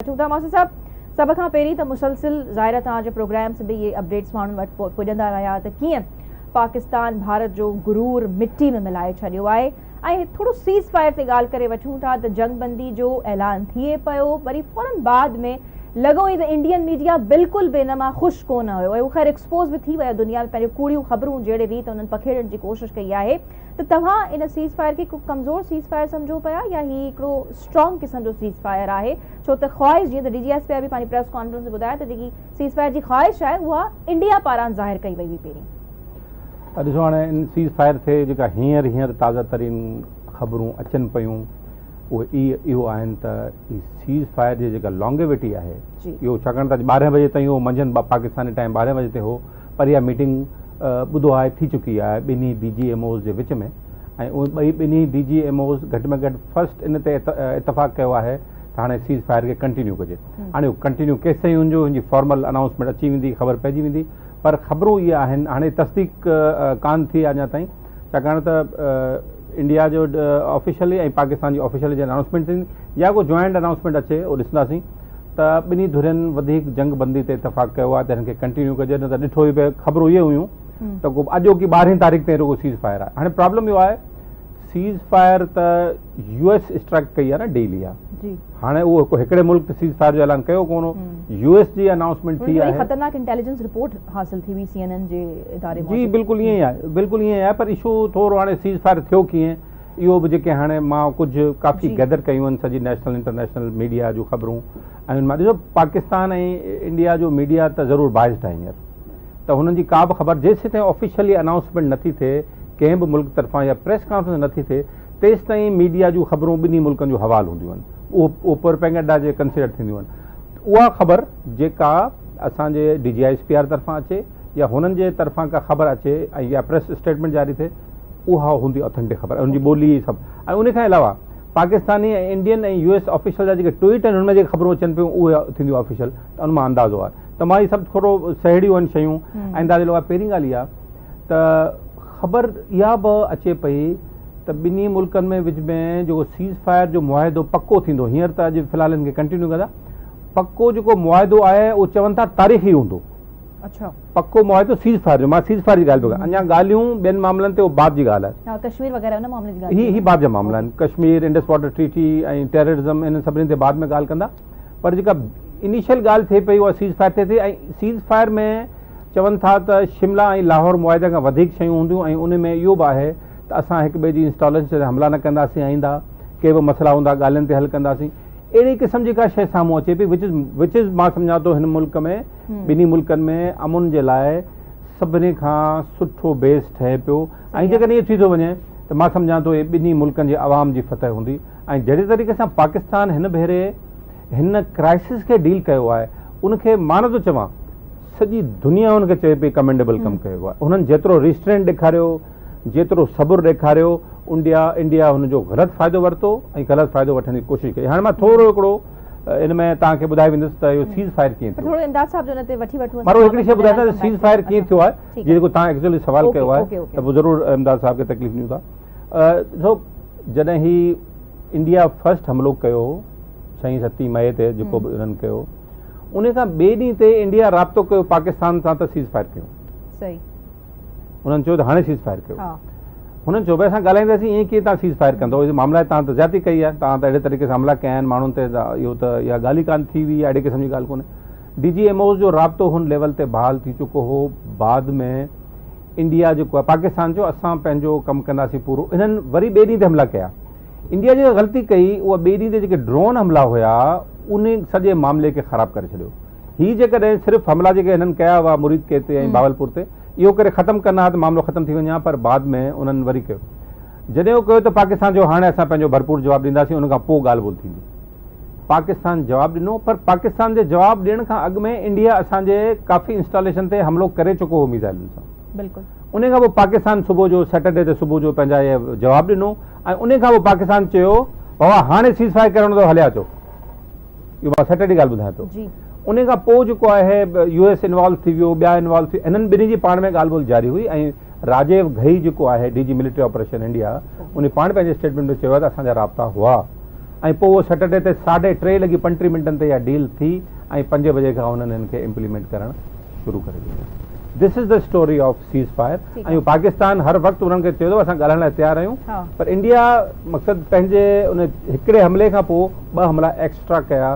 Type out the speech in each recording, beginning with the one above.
اچون ٿا ماسٽر صاحب سڀ کان پهرين ته مسلسل ظاهر آهي توهان جي پروگرامس به اهي اپڊيٽس ماڻهن وٽ پڄندا رهيا ته ڪيئن پاڪستان ڀارت جو غرور مٽي ۾ ملائي ڇڏيو آهي ۽ ٿورو سيز فائر تي ڳالهه ڪري وٺون ٿا ته جنگ بندي جو اعلان ٿئي پيو وري فورن بعد ۾ لڳو ائين ته انڊين ميڊيا بلڪل به ان مان خوش ڪونه هيو ۽ خير ايڪسپوز به ٿي ويا دنيا ۾ پنهنجون ڪوڙيون خبرون جهڙي ريت انهن پکيڙڻ جي ڪوشش ڪئي آهي ته توهان ان سيز فائر کي هڪ ڪمزور سيز فائر سمجهو پيا يا هي هڪڙو اسٽرانگ قسم جو سيز فائر آهي ڇو ته خواهش جيئن ته D G S P R به پنهنجي پريس ڪانفرنس ۾ ٻڌايو ته جيڪي سيز فائر جي خواهش آهي اها انڊيا پاران ظاهر ڪئي وئي هئي پهرين. ڏسو هاڻي ان سيز فائر تي جيڪا هينئر هينئر تازه ترين خبرون اچن پيون اهي اهو آهن ته هي سيز فائر جي جيڪا لانگيوٽي آهي اهو ڇاڪاڻ ته اڄ ٻارهين بجي تائين اهو منجهند پاڪستاني ٽائيم ٻارهين بجي تائين هو پر اها ميٽنگ ٻڌو آهي ٿي چڪي آهي ٻنهي ڊي جي ايم اوز جي وچ ۾ ۽ اهي ٻئي ٻنهي ڊي جي ايم اوز گهٽ ۾ گهٽ فرسٽ ان تي اتفاق ڪيو آهي ته هاڻي سيز فائر کي ڪنٽينيو ڪجي هاڻي اهو ڪنٽينيو ڪيستائين ان جو ان جي فارمل انائونسمينٽ اچي ويندي خبر پئجي ويندي پر خبرون اهي آهن هاڻي تصديق ڪانه ٿي اڃا تائين ڇاڪاڻ ته انڊيا جو آفيشلي ۽ پاڪستان جي آفيشلي جڏهن انائونسمينٽ ٿيندي يا ڪو جوائنٽ انائونسمينٽ اچي اهو ڏسنداسين ته ٻنهي ڌرين وڌيڪ جنگ بندي تي اتفاق ڪيو آهي ته هن کي ڪنٽينيو ڪجي نه ته ڏٺو ئي پئي خبرون اهي هيون ته ڪو اڄوڪي ٻارهين تاريخ تائين رڳو سيز فائر آهي هاڻي پرابلم اهو آهي سيز فائر ته يو ايس اسٽرائڪ ڪئي آهي نه ڊيل اها هاڻي اهو هڪڙي ملڪ ته سيز فائر جو اعلان ڪيو ڪونه هو يو ايس جي انائونسمينٽ ٿي آهي خطرناڪ انٽيليجنس رپورٽ حاصل ٿي هئي سي اين اين جي اداري جي بلڪل ائين ئي آهي بلڪل ائين ئي آهي پر اشو ٿورو هاڻي سيز فائر ٿيو ڪيئن اهو به جيڪي هاڻي مان ڪجهه ڪافي گيدر ڪيون آهن سڄي نيشنل انٽرنيشنل ميڊيا جون خبرون ۽ ان مان ڏسو پاڪستان ۽ انڊيا جو ميڊيا ته ضرور بائسڊ آهي هينئر ته هنن جي ڪا به خبر جيسيتائين آفيشلي انائونسمينٽ نٿي ٿئي ڪنهن به ملڪ طرفان يا پريس ڪانفرنس نٿي ٿئي تيستائين ميڊيا جون خبرون ٻنهي ملڪن جون حوال هونديون آهن اهو اهو پروپيگنڊا جي ڪنسيڊر ٿينديون آهن اها خبر جيڪا اسان جي D G I S P R طرفان اچي يا هنن جي طرفان ڪا خبر اچي ۽ يا پريس اسٽيٽمينٽ جاري ٿئي اها هوندي اٿينٽڪ خبر ان جي ٻولي سڀ ۽ ان کان علاوه Pakistani ۽ Indian ۽ U S official جا جيڪي ٽوئيٽ آهن ان ۾ جيڪي خبرون اچن پيون اهي ٿينديون آفيشل ته ان مان اندازو آهي ته مان هي سڀ ٿورو سهيڙيون آهن شيون ۽ اندازي لڳا پهرين ڳالهه اها ته خبر اها به اچي پئي ته ٻنهي ملڪن ۾ وچ ۾ جيڪو سيز فائر جو معاهدو پڪو ٿيندو هينئر ته اڄ في الحال ان کي ڪنٽينيو ڪندا پڪو جيڪو معاهدو آهي اهو چون ٿا تاريخي هوندو اڇا. پڪو معاهدو سيز فائر جو مان سيز فائر جي ڳالهه پيو ڪيان اڃا ڳالهيون ٻين معاملن تي اهو بعد جي ڳالهه آهي. ها ڪشمير وغيره ان معاملي جي ڳالهه هي هي بعد جا معاملا آهن Kashmir Indus water treaty ۽ terrorism انهن سڀني تي بعد ۾ ڳالهه ڪندا پر جيڪا انيشل ڳالهه ٿئي پئي اها سيز فائر تي ٿئي ۽ سيز فائر ۾ چون ٿا ته شملا ۽ لاهور معاهدي کان وڌيڪ شيون هونديون ۽ ان ۾ اهو به آهي ته اسان هڪ ٻئي جي انسٽاليشن تي حملا نه ڪنداسين آئنده ڪي به مسئلا هوندا ڳالهين تي حل ڪنداسين اهڙي قسم جي ڪا شيء سامهون اچي پئي وچ از وچ از مان سمجهان ٿو هن ملڪ ۾ ٻنهي ملڪن ۾ امن جي لاء سڀني کان سٺو بيس ٺهي پيو ۽ جيڪڏهن ائين ٿي ٿو وڃي ته مان سمجهان ٿو اهي ٻنهي ملڪن جي عوام جي فتح هوندي ۽ جهڙي طريقي سان پاڪستان هن ڀيري هن ڪرائسس کي ڊيل ڪيو آهي ان کي مان نٿو چوان سڄي دنيا ان کي چئي پئي ڪمينڊيبل ڪم ڪيو آهي انهن جيترو ريسٽرينٽ ڏيکاريو جيترو صبر ڏيکاريو انڊيا انڊيا هن جو غلط فائدو ورتو ۽ غلط فائدو وٺڻ جي ڪوشش ڪئي هاڻي مان ٿورو هڪڙو ان ۾ توهان کي ٻڌائي ويندس ته اهو سيز فائر ڪيئن ٿيو. ٿورو امداد صاحب جو ان تي وٺي وٺون مان رڳو هڪڙي شيء ٻڌايان ته سيز فائر ڪيئن ٿيو آهي جي جيڪو توهان ايڪچوئلي سوال ڪيو آهي ته پوء ضرور امداد صاحب کي تڪليف ڏيون ٿا ڏسو جڏهن هي انڊيا فرسٽ حملو ڪيو ڇهين ستين مئي تي جيڪو به انهن ڪيو ان کان ٻئي ڏينهن تي انڊيا رابطو ڪيو پاڪستان سان ته سيز فائر ڪيو صحيح انهن چيو ته هاڻي سيز فائر ڪيو. هنن چيو ڀئي اسان ڳالهائينداسين ائين ڪيئن توهان سيز فائر ڪندو اهي معاملا توهان ته زيادتي ڪئي آهي توهان ته اهڙي طريقي سان حملا ڪيا آهن ماڻهن تي ته اهو ته اها ڳالهه ئي ڪانه ٿي هئي اهڙي قسم جي ڳالهه ڪونهي ڊي جي ايم اوز جو رابطو هن ليول تي بحال ٿي چڪو هو بعد ۾ انڊيا جيڪو آهي پاڪستان چيو اسان پنهنجو ڪم ڪنداسين پورو انهن وري ٻئي ڏينهن تي حملا ڪيا انڊيا جيڪا غلطي ڪئي اها ٻئي ڏينهن تي جيڪي ڊرون حملا هيا ان سڄي معاملي کي خراب ڪري ڇڏيو هي جيڪڏهن صرف حملا جيڪي هنن ڪيا هئا مريد ڪي تي ۽ بهاولپور تي اهو ڪري ختم ڪن ها ته معاملو ختم ٿي وڃي ها پر بعد ۾ انهن وري ڪيو جڏهن اهو ڪيو ته پاڪستان چيو هاڻي اسان پنهنجو ڀرپور جواب ڏينداسين ان کان پوء ڳالهه ٻولهه ٿيندي پاڪستان جواب ڏنو پر پاڪستان جي جواب ڏيڻ کان اڳ ۾ انڊيا اسان جي ڪافي انسٽاليشن تي حملو ڪري چڪو هو ميزائلن سان بلڪل ان کان پوء پاڪستان صبح جو سيٽرڊي تي صبح جو پنهنجا اهي جواب ڏنو ۽ ان کان پوء پاڪستان چيو بابا هاڻي سيز فائر ڪرڻو اٿو هليا اچو اهو مان سيٽرڊي ڳالهه ٻڌايان پيو ان کان پوء جيڪو آهي يو ايس انوالو ٿي ويو ٻيا انوالو ٿي انهن ٻنهي جي پاڻ ۾ ڳالهه ٻولهه جاري هئي ۽ راجيو گهئي جيڪو آهي D G military operation India ان پاڻ پنهنجي اسٽيٽمينٽ ۾ چيو آهي ته اسان جا رابطا هئا ۽ پوء اهو سيٽرڊي تي ساڍي ٽي لڳي پنٽيهه منٽن تي اها ڊيل ٿي ۽ پنجين بجي کان انهن هن کي امپليمينٽ ڪرڻ شروع ڪري ڏنو. This is the story of ceasefire ۽ Pakistan هر وقت انهن کي چيو ته اسان ڳالهائڻ لاء تيار آهيون پر انڊيا مقصد پنهنجي ان هڪڙي حملي کان پوء ٻه حملا ايڪسٽرا ڪيا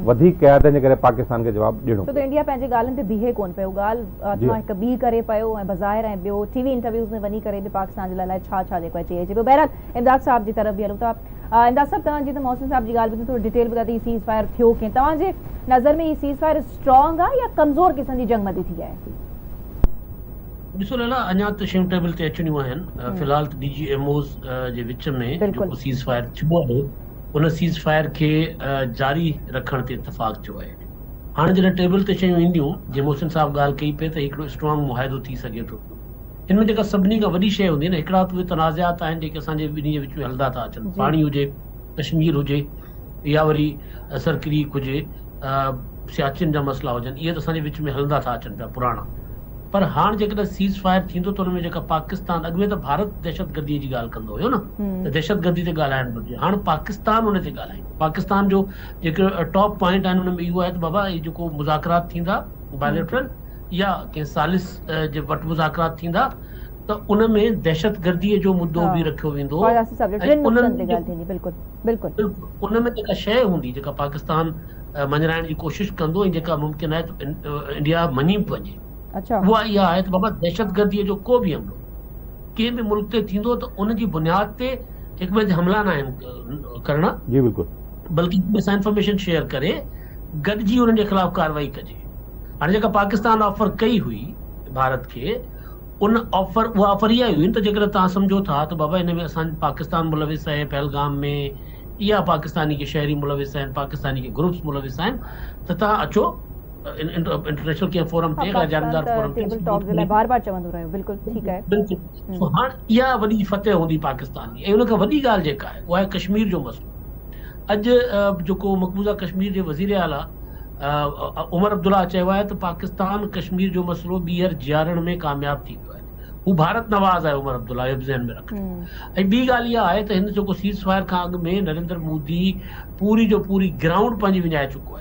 وڌيڪ ڪيا تنهن جي ڪري پاڪستان کي جواب ڏيڻو ڇو ته انڊيا پنهنجي ڳالهين تي بيهي ڪونه پيو ڳالهه اتمان هڪ ٻي ڪري پيو ۽ بظاهر ۽ ٻيو ٽي وي انٽرويوز ۾ وڃي ڪري به پاڪستان جي لاء الائي ڇا ڇا جيڪو آهي چئي اچي پيو بهرحال امداد صاحب جي طرف به هلون ٿا امداد صاحب توهان جيئن ته محسن صاحب جي ڳالهه ٻڌي ٿورو ڊيٽيل ٻڌايو ته هي سيز فائر ٿيو ڪيئن توهان جي نظر ۾ هي سيز فائر اسٽرانگ آهي يا ڪمزور قسم جي جنگ بندي ٿي آهي؟ ڏسو ليلا اڃا ته شيون ٽيبل تي اچڻيون آهن في الحال ته ڊي جي ايم اوز جي وچ ۾ جيڪو سيز فائر ٿيو آهي ان سيز فائر کي جاري رکڻ تي اتفاق ٿيو آهي. هاڻ جڏهن ٽيبل تي شيون اينديون، جيئن محسن صاحب ڳالهه ڪئي پئي ته هڪڙو اسٽرانگ معاهدو ٿي سگهي ٿو. ان ۾ جيڪا سڀني کان وڏي شيء هوندي نه، هڪڙا ته اهي تنازعات آهن جيڪي اسان جي ٻنهي جي وچ ۾ هلندا ٿا اچن، پاڻي هجي، ڪشمير هجي يا وري سرڪريڪ هجي، سياچن جا مسئلا هجن، اهي ته اسان جي وچ ۾ هلندا ٿا اچن پيا پراڻا. پر هاڻ جيڪڏهن سيز فائر ٿيندو ته ان ۾ جيڪا پاڪستان اڳ ۾ ته ڀارت دهشتگردي جي ڳالهه ڪندو هيو نه ته دهشتگردي تي ڳالهائڻ گهرجي هاڻ پاڪستان ان تي ڳالهائيندو پاڪستان جو جيڪي ٽاپ پوائنٽ آهن ان ۾ اهو آهي ته بابا هي جيڪو مذاڪرات ٿيندا بائليٽرل يا ڪنهن ثالث جي وٽ مذاڪرات ٿيندا ته ان ۾ دهشتگردي جو مدو به رکيو ويندو ۽ انهن بلڪل بلڪل ان ۾ جيڪا شيء هوندي جيڪا پاڪستان مڃرائڻ جي ڪوشش ڪندو ۽ جيڪا ممڪن آهي ته انڊيا مڃي به وڃي اها اها آهي ته بابا دهشتگردي جو ڪو به حملو ڪنهن به ملڪ تي ٿيندو ته ان جي بنياد تي هڪ ٻئي تي حملا ناهن ڪرڻا جي بلڪل بلڪه هڪ ٻئي سان انفارميشن شيئر ڪري گڏجي انهن جي خلاف ڪارروائي ڪجي هاڻي جيڪا پاڪستان آفر ڪئي هئي ڀارت کي ان آفر اها آفر اها هئي ته جيڪڏهن توهان سمجهو ٿا ته بابا ان ۾ اسان پاڪستان ملوث آهي پهلگام ۾ يا پاڪستاني ڪي شهري ملوث آهن پاڪستاني ڪي گروپس ملوث آهن ته توهان اچو انٽرنيشنل ڪنهن فورم تي غير جانبدار فورم تي ٽيبل ٽاڪ جي لاء بار بار چوندو رهيو بلڪل ٺيڪ آهي بلڪل سو هاڻ اها وڏي فتح هوندي پاڪستان جي ۽ ان کان وڏي ڳالهه جيڪا آهي اها آهي ڪشمير جو مسئلو اڄ جيڪو مقبوضه ڪشمير جي وزير اعليٰ عمر عبدالله چيو آهي ته پاڪستان ڪشمير جو مسئلو ٻيهر جيارڻ ۾ ڪامياب ٿي ويو آهي هو ڀارت نواز آهي عمر عبدالله اهو به ذهن ۾ رکجو ۽ ٻي ڳالهه اها آهي ته هن جيڪو سيز فائر کان اڳ ۾ نريندر مودي پوري جو پوري گرائونڊ پنهنجي وڃائي چڪو آهي.